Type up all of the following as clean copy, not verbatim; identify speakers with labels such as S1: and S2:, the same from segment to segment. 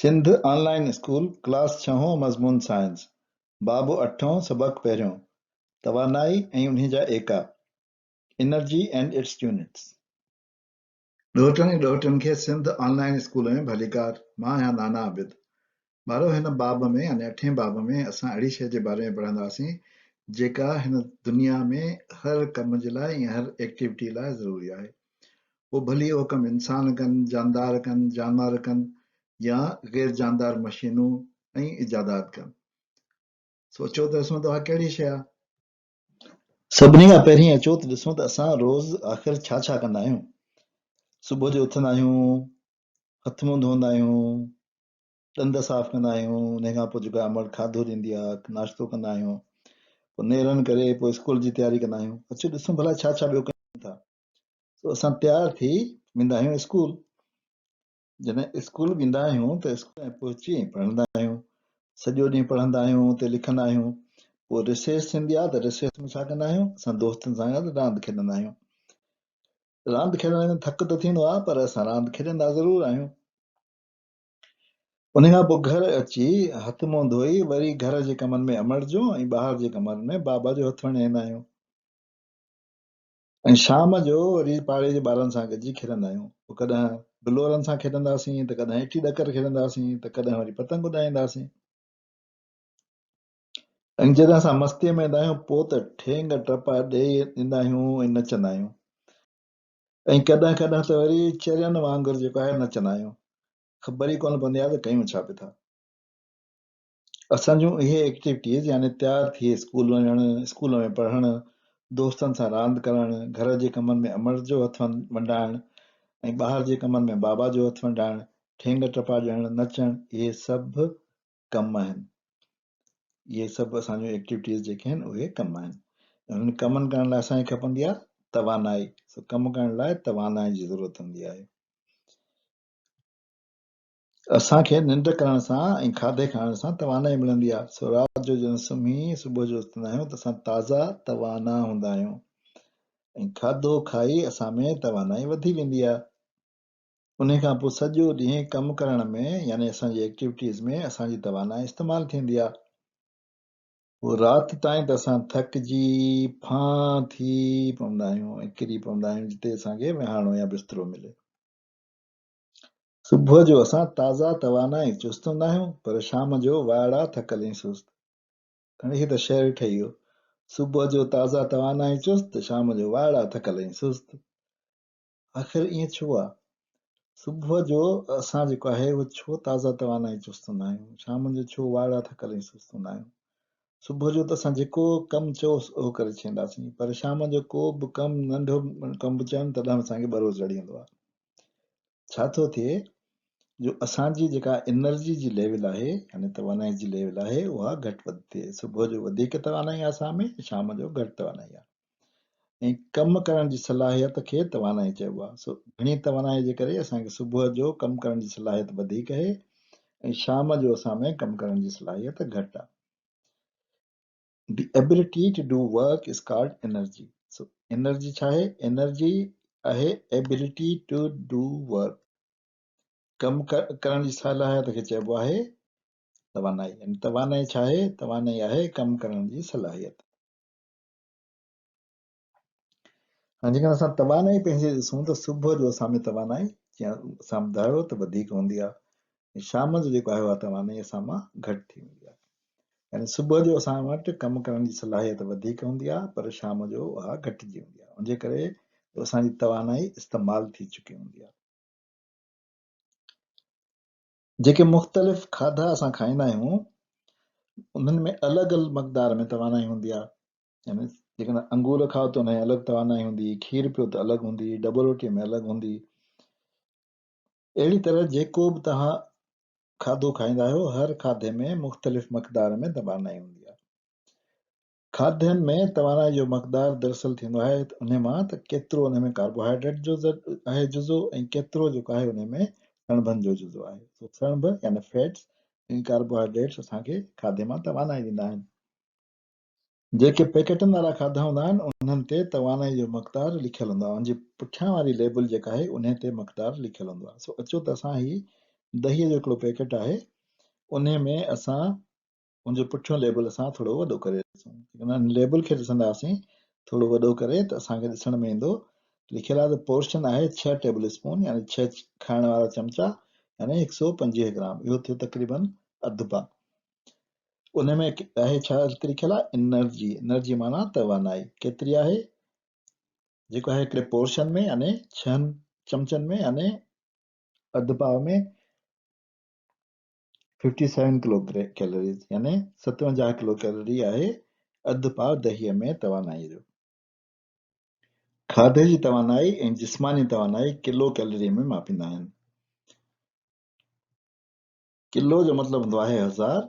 S1: سنڌ آن line school class ڇهون مضمون science باب اٺون سبق پهريون توانائي ۽ انهي جا ايڪا Energy and its Units. ڏوهٽن ۽ ڏوهٽين کي سنڌ آن لائين اسڪول ۾ ڀليڪار مان آهيان نانا عابد ٻارو هن باب ۾ يعني اٺين باب ۾ اسان اهڙي شيء جي باري ۾ پڙهنداسين جيڪا هن دنيا ۾ هر ڪم جي لاء ۽ هر ايڪٽيوٽي لاء ضروري آهي پوء ڀلي اهو ڪم انسان ڪن، جاندار ڪن، جانور ڪن يا غير جاندار مشينون ۽ ايجادات ڪن. سو اچو ته ڏسون ته اها ڪهڙي شيء آهي. سڀني کان پهرين اچو ته ڏسون ته اسان روز آخر ڇا ڇا ڪندا آهيون. صبح جو اٿندا آهيون، هٿ منهن ڌوئندا آهيون، ڏند صاف ڪندا آهيون، انهي کان پوء جيڪا امڙ کاڌو ڏيندي آهي، ناشتو ڪندا آهيون، پوء نيرن ڪري پوء اسڪول جي تياري ڪندا آهيون. اچو ڏسون ڀلا ڇا ڇا ٻيو ڪيون ٿا. سو اسان تيار ٿي ويندا آهيون اسڪول. جڏهن اسڪول ويندا آهيون ته اسڪول ۾ پهچي پڙهندا آهيون. سڄو ڏينهن پڙهندا آهيون، اتي لکندا آهيون. پوء رسيس ٿيندي آهي ته رسيس ۾ ڇا ڪندا آهيون؟ اسان دوستن سان گڏ راند کيڏندا آهيون. راند کيڏڻ ۾ ٿڪ ته ٿيندو آهي پر اسان راند کيڏندا ضرور آهيون. ان کان پوء گهر اچي هٿ منهن ڌوئي وري گهر جي ڪمن ۾ امڙ جو ۽ ٻاهر جي ڪمن ۾ بابا جو هٿ وڻائيندا آهيون. ۽ شام جو وري پاڙي جي ٻارن سان گڏجي کيڏندا آهيون. پوء ڪڏهن بلورن سان کيڏنداسين ته ڪڏهن اٽي ڏڪر کيڏنداسين ته ڪڏهن وري پتنگ اڏائينداسين. ۽ جڏهن اسان مستيء ۾ ايندا آهيون پوء ته ٺينگ ٽپا ڏيئي ڏيندا آهيون ۽ نچندا آهيون. ۽ ڪڏهن ڪڏهن ته وري چرين وانگر جيڪو آهي نچندا آهيون. خبر ئي ڪونه پوندي آهي ته ڪيون ڇا پئي ٿا. اسان جون اهي ايڪٽيوٽيز يعني تيار ٿي اسڪول وڃڻ، اسڪول ۾ پڙهڻ، دوستن سان راند ڪرڻ، گهر جي ڪمن ۾ امڙ جو هٿ ونڊائڻ ۽ ٻاهر جي ڪمن ۾ بابا جو هٿ ونڊائڻ، ٺينگ ٽپا ڏيڻ، نچڻ اهي سڀ ڪم آهن. اهي سڀ اسان جون ايڪٽيوٽيز جيڪي آهن اهي ڪم آهن. انهن ڪمن ڪرڻ لاء اسان کي کپندي آهي توانائي. سو ڪم ڪرڻ لاء توانائي جي ضرورت هوندي آهي. اسان کي ننڊ ڪرڻ سان ۽ کاڌي کائڻ سان توانائي ملندي آهي، سو رات جو جڏهن سمهي صبح جو اٿندا آهيون ته اسان تازا توانا هوندا آهيون ۽ کاڌو کائي اسان ۾ توانائي وڌي ويندي آهي. انهي کان پوء سڄو ڏينهن ڪم ڪرڻ ۾ يعني اسان جي ايڪٽيوٽيز ۾ اسان جي توانائي استعمال ٿيندي آهي. پوء رات تائين ته اسان ٿڪجي ڦان ٿي پوندا آهيون ۽ ڪري پوندا آهيون جتي اسان کي وهاڻو يا بسترو ملي. صبح جو اسان تازا، توانا ۽ چست هوندا آهيون، پر شام جو وائڙا، ٿڪل ۽ سست. هاڻي هي ته شعر ٺهي ويو. صبح جو تازا، توانا ۽ چست، شام جو وائڙا، ٿڪل ۽ سست. آخر ائين ڇو آ؟ صبح جو اسان جيڪو آهي اهو ڇو تازا، توانا ۽ چست هوندا آهيون؟ شام جو ڇو وائڙا، ٿڪل ۽ سست هوندا آهيون؟ صبح جو ته اسان جيڪو ڪم چئو اهو ڪري ڇڏينداسين، پر شام جو ڪو به ڪم، ننڍو ڪم به چون تڏهن به اسان کي ٻرو چڙهي ويندو آهي. ڇا ٿو ٿئي جو اسان جي جيڪا انرجي جي ليول آهي يعني توانائي جي ليول آهي اها گهٽ وڌ ٿئي صبح جو وڌيڪ توانائي آهي اسان ۾ شام جو گهٽ توانائي آهي ۽ ڪم ڪرڻ جي صلاحيت کي توانائي چئبو آهي سو گهڻي توانائي جي ڪري اسان کي صبح جو ڪم ڪرڻ جي صلاحيت وڌيڪ آهي ۽ شام جو اسان ۾ ڪم ڪرڻ جي صلاحيت گهٽ آهي The ability to do work is called energy. So energy ڇا آهي؟ Energy آهي ability to do work. ڪم ڪرڻ جي صلاحيت کي چئبو آهي توانائي. يعني توانائي ڇا آهي؟ توانائي آهي ڪم ڪرڻ جي صلاحيت. هاڻي جيڪڏهن اسان توانائي پنهنجي ڏسون ته صبح جو اسان ۾ توانائي جيئن اسان ٻڌايو ته وڌيڪ هوندي آهي ۽ شام جو جيڪو آهي اها توانائي اسان مان گهٽ ٿي ويندي آهي يعني صبح جو اسان وٽ ڪم ڪرڻ جي صلاحيت وڌيڪ هوندي آهي پر شام جو اها گهٽجي ويندي آهي ان جي ڪري اسان جي توانائي استعمال ٿي چڪي هوندي آهي. جيڪي مختلف کاڌا اسان کائيندا آهيون انهن ۾ الڳ الڳ مقدار ۾ توانائي هوندي آهي يعني جيڪڏهن انگور کائو ته ان جي الڳ توانائي هوندي، کير پيو ته الڳ هوندي، ڊبل روٽي ۾ الڳ هوندي. اهڙي طرح جيڪو به توهان کاڌو کائيندا آهيو هر کاڌي ۾ مختلف مقدار ۾ توانائي هوندي آهي. کاڌن ۾ توانائي جو مقدار دراصل ٿيندو آهي انهي مان ته ڪيترو انهي ۾ ڪاربوهائيڊريٽ جو آهي جزو ۽ ڪيترو جيڪو آهي انهي ۾ سڻڀن جو جزو آهي. سو سڻڀ يعني فيٽس ۽ ڪاربوهائيڊريٽس اسان کي کاڌي مان توانائي ڏيندا آهن. جيڪي پيڪيٽن وارا کاڌا هوندا آهن انهن تي توانائي جو مقدار لکيل هوندو آهي ان جي پٺيان واري ليبل جيڪا آهي انهي تي مقدار لکيل هوندو آهي سو اچو ته اسان هي دهيء جو هڪڙو پيڪيٽ آهي، انهي ۾ اسان ان جو پٺيون ليبل اسان ٿورو وڏو ڪري ڏسون. جيڪڏهن ان ليبل کي ڏسنداسين ٿورو وڏو ڪري ته اسان کي ڏسڻ ۾ ايندو لکيل آهي ته پورشن آهي ڇهه ٽيبل اسپون يعني ڇهه کائڻ وارا چمچا يعني هڪ سؤ پنجويهه گرام، اهو ٿيو تقريبن اڌ پاء. ان ۾ آهي ڇا لکيل آهي؟ انرجي، انرجي معنيٰ توانائي ڪيتري آهي جيڪو آهي هڪڙي پورشن ۾ يعني ڇهن چمچن ۾ يعني اڌ پاء ۾ 57 ڪلو ڪيلريز يعني 57 ڪلو ڪيلري آهي اڌ پاء دهيء ۾ توانائي جو. کاڌي جي توانائي ۽ جسماني توانائي ڪلو ڪيلري ۾ ماپيندا آهن. ڪلو جو مطلب هوندو آهي هزار،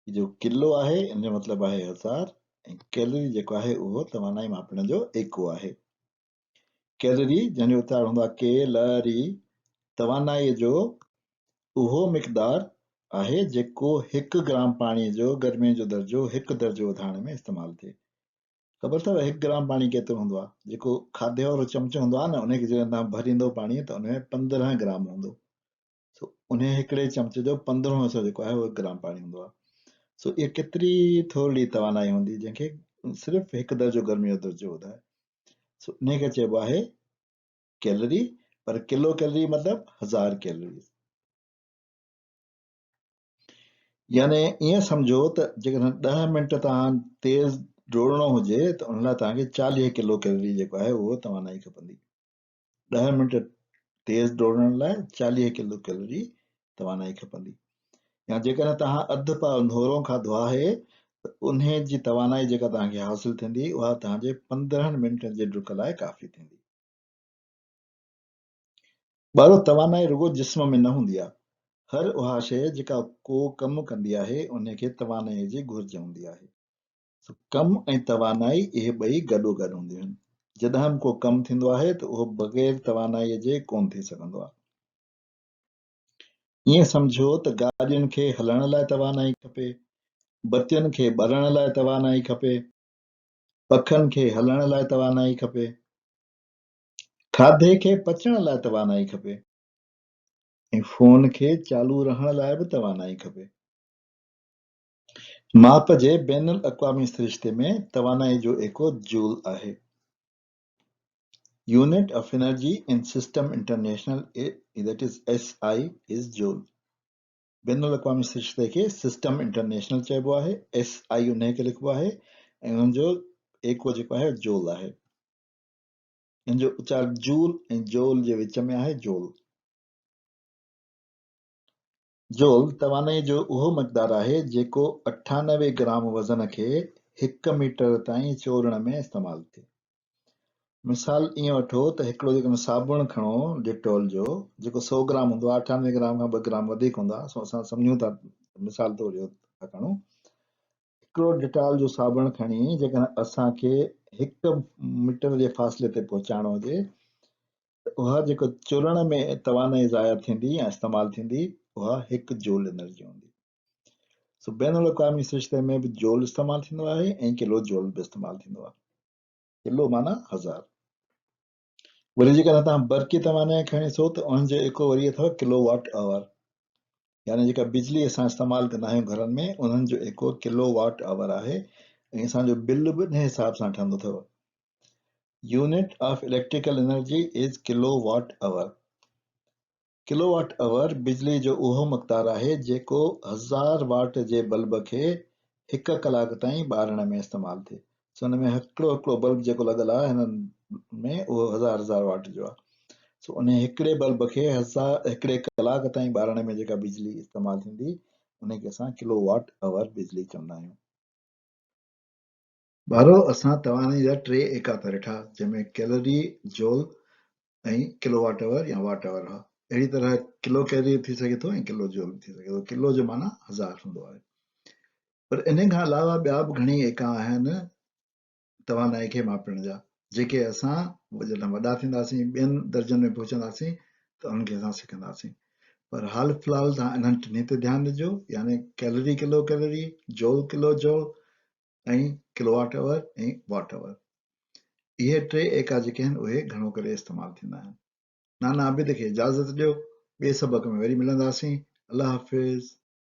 S1: هي جيڪو ڪلو آهي ان جو مطلب آهي هزار ۽ ڪيلري جيڪو آهي اهو توانائي ماپڻ جو ايڪو آهي. ڪيلري جنهن جو اچار هوندو آهي ڪي ل ري توانائي جو اهو مقدار آهي جيڪو هڪ گرام پاڻي جو گرمي جو درجو هڪ درجو وڌائڻ ۾ استعمال ٿئي. خبر اٿو هڪ گرام پاڻي ڪيترو هوندو آهي؟ جيڪو کاڌي وارو چمچو هوندو آهي نه ان کي جڏهن توهان ڀريندو پاڻي ته ان ۾ 15 گرام هوندو. سو انهيء هڪڙي چمچي جو پندرهون حصو جيڪو آهي اهو هڪ گرام پاڻي هوندو آهي. سو اها ڪيتري ٿورڙي توانائي هوندي جنهن کي صرف هڪ درجو گرمي جو درجو وڌائي. سو انهيء کي چئبو آهي ڪيلري، پر ڪلو ڪيلري مطلب هزار ڪيلريز. يعني ائين سمجهو ته جيڪڏهن ڏهه منٽ توهان تيز ڊوڙڻو هجي ته ان لاء توهان کي 40 ڪلو ڪيلري جيڪو آهي اهو توانائي کپندي. ڏهه منٽ تيز ڊوڙڻ لاء 40 ڪلو ڪيلري توانائي کپندي يا جيڪڏهن توهان اڌ پاء نورو کاڌو آهي ته انهي جي توانائي جيڪا توهان کي حاصل ٿيندي اها توهان جي 15 منٽن جي ڊڪ لاء ڪافي ٿيندي. ٻارو توانائي رڳو جسم ۾ نه هوندي آهي، هر اها شيء جيڪا ڪو ڪم ڪندي آهي انهي کي توانائي جي گهرج هوندي آهي. سو ڪم ۽ توانائي اهي ٻئي گڏوگڏ هونديون آهن. جڏهن به ڪو ڪم ٿيندو آهي ته اهو بغير توانائيء جي ڪونه ٿي سگهندو آهي. ائين سمجهو ته گاڏين کي هلڻ لاء توانائي کپي، بتين کي ٻرڻ لاء توانائي کپي، پکن کي هلڻ لاء توانائي کپي، کاڌي کي پچڻ لاء توانائي کپي ۽ فون کي چالو رهڻ لاء به توانائي کپي. ماپ جي بين الاقوامي سرشتي ۾ توانائي جو ايڪو جول آهي. Unit of energy in system international that is SI is joule. بين الاقوامي سرشتي کي سسٽم انٽرنيشنل چئبو آهي، SI انهي کي لکبو آهي ۽ ان جو ايڪو جيڪو آهي جول آهي. ان جو اچار جول ۽ جول جي وچ ۾ آهي جول. جول توانائي جو اهو مقدار آهي جيڪو 98 گرام وزن کي هڪ ميٽر تائين چورڻ ۾ استعمال ٿئي. مثال ائين وٺو ته هڪڙو جيڪڏهن صابڻ کڻو ڊيٽول جو جيڪو سؤ گرام هوندو آهي 98 گرام کان ٻه گرام وڌيڪ هوندو آهي سو اسان سمجهون ٿا مثال طور اهو ٿا کڻون هڪڙو ڊيٽول جو صابڻ کڻي جيڪڏهن اسان کي هڪ ميٽر جي فاصلي تي پهچائڻو هجي ته اها جيڪو چورڻ ۾ توانائي ضايع ٿيندي يا استعمال ٿيندي اها هڪ جول انرجي هوندي. سو بين الاقوامي سرشتي ۾ به جول استعمال ٿيندو آهي ۽ ڪلو جول به استعمال ٿيندو آهي. ڪلو معنيٰ هزار. وري جيڪڏهن توهان برقي توانائي کڻي ڏسو ته انهن جو ايڪو وري اٿو ڪلو واٽ آور يعني جيڪا بجلي اسان استعمال ڪندا آهيون گهرن ۾ انهن جو ايڪو ڪلو واٽ آور آهي ۽ اسان جو بل به انهي حساب سان ٺهندو اٿو. Unit of electrical energy is kilowatt hour. Kilowatt hour بجلي جو اهو مقدار آهي جيڪو هزار واٽ جي بلب کي هڪ ڪلاڪ تائين ٻارڻ ۾ استعمال ٿئي. سو ان ۾ هڪڙو هڪڙو بلب جيڪو لڳل آهي هنن ۾ اهو هزار هزار واٽ جو آهي. سو انهي هڪڙي بلب کي هزار هڪڙي ڪلاڪ تائين ٻارڻ ۾ جيڪا بجلي استعمال ٿيندي انهي کي اسان ڪلو واٽ اور بجلي چوندا آهيون. ٻارو اسان توانائي جا ٽي ايڪا ٿا ڏٺا جنهن ۾ ڪيلري، جول ۽ ڪلو واٽ اور يا واٽ اور ها. اهڙي طرح ڪلو ڪيلري به ٿي سگهي ٿو ۽ ڪلو جول به ٿي سگهي ٿو. ڪلو جو معنيٰ هزار هوندو آهي. پر انهن کان علاوه ٻيا به گهڻي ايڪا آهن توانائي کي ماپڻ جا جيڪي اسان جڏهن وڏا ٿينداسين ٻين درجن ۾ پهچنداسين ته انهن کي اسان سکنداسين. پر حال في الحال توهان انهن ٽنهي تي ڌيان ڏجو يعني calorie kilo calorie, joule kilo joule ۽ kilowatt hour ۽ watt hour. اهي ٽي ايڪا جيڪي آهن اهي گهڻو ڪري استعمال ٿيندا آهن. نانا عابد کي اجازت ڏيو. ٻئي سبق ۾ وري ملنداسين. الله حافظ.